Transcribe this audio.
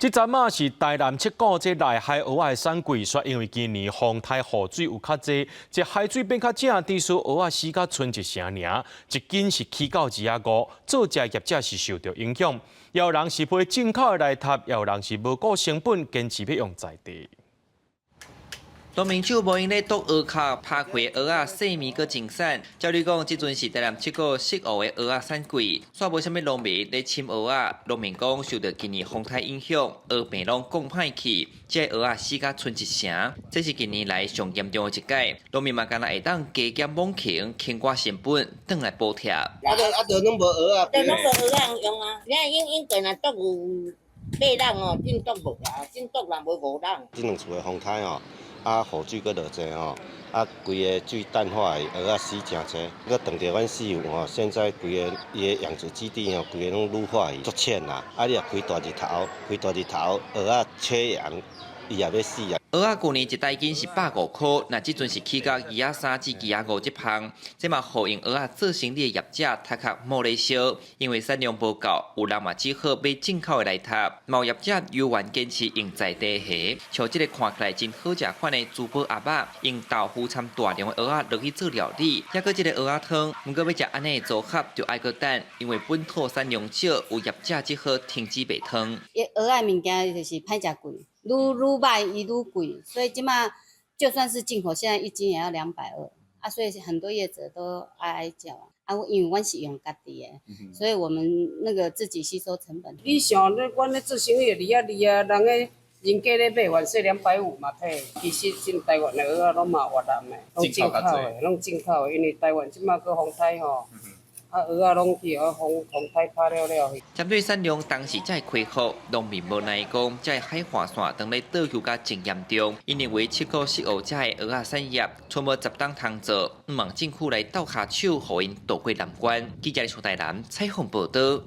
這陣仔是台南七股這內海蚵仔的產季，煞因為今年風颱雨水有較濟，這海水變較正，致使蚵仔死甲賰一成爾，一斤是起到25，做食業者是受著影響。有人是飛進口的來插，有人是無顧成本，堅持欲用在地。農民手無閒咧剁蚵殼，拍開蚵仔細麵閣真散。照理講，這陣是台南七股適蚵的蚵仔產季，煞無啥物農民咧攕蚵仔。農民講，受著今年風颱影響，蚵病攏降歹去，這蚵仔死甲賰一成，這是近年來上嚴重的一擺。農民嘛干焦會當加減猛禽，輕寡成本，轉來補貼。啊，著啊，著攏無蚵仔。著攏無蚵仔用啊！你看應應該若剁有八籠哦，頂剁無啊，頂剁若無五籠。這兩次的風颱吼，啊，雨水閣落濟吼，啊，規个水淡化的蚵仔死誠濟。閣當著阮四湖吼，現在規个伊的養殖基地吼，規个攏滷化去，足淺啦。啊，你若開大日頭，開大日頭，蚵仔缺氧，伊也欲死啊。蚵仔舊年一大斤是150箍，若這陣是起到23至25這芳，這嘛予用蚵仔做生意的業者頭殼冒咧燒，因為產量無夠，有人嘛只好買進口的來插。嘛有業者猶原堅持用在地蝦，像這個看起來真好食款的珠寶鴨仔，用豆腐摻大量的蚵仔落去做料理，抑閣這个蚵仔湯，毋過欲食按呢的組合就愛閣等，因為本土產量少，有業者只好停止賣湯。蚵仔物件就是歹食貴，愈愈䆀伊愈貴，所以這馬就算是進口，現在一斤也要220啊，所以很多業者都哀哀叫啊。啊，因為阮是用家己的，所以我們那個自己吸收成本。你想，你阮咧做生意二啊二啊，人咧人家咧買完說250嘛退。其實進台灣的蚵仔攏嘛越南的，攏進口的，攏進口的，因為台灣這馬閣風颱吼。啊，蚵仔攏去予風風颱拍了了。針對產量當時才會恢復，農民無奈講，這海岸線當咧倒休甲真嚴重。𪜶認為七股適蚵遮的蚵仔產業，賰無10冬通做，毋望政府來鬥跤手，予𪜶渡過難關。記者從台南採訪報導。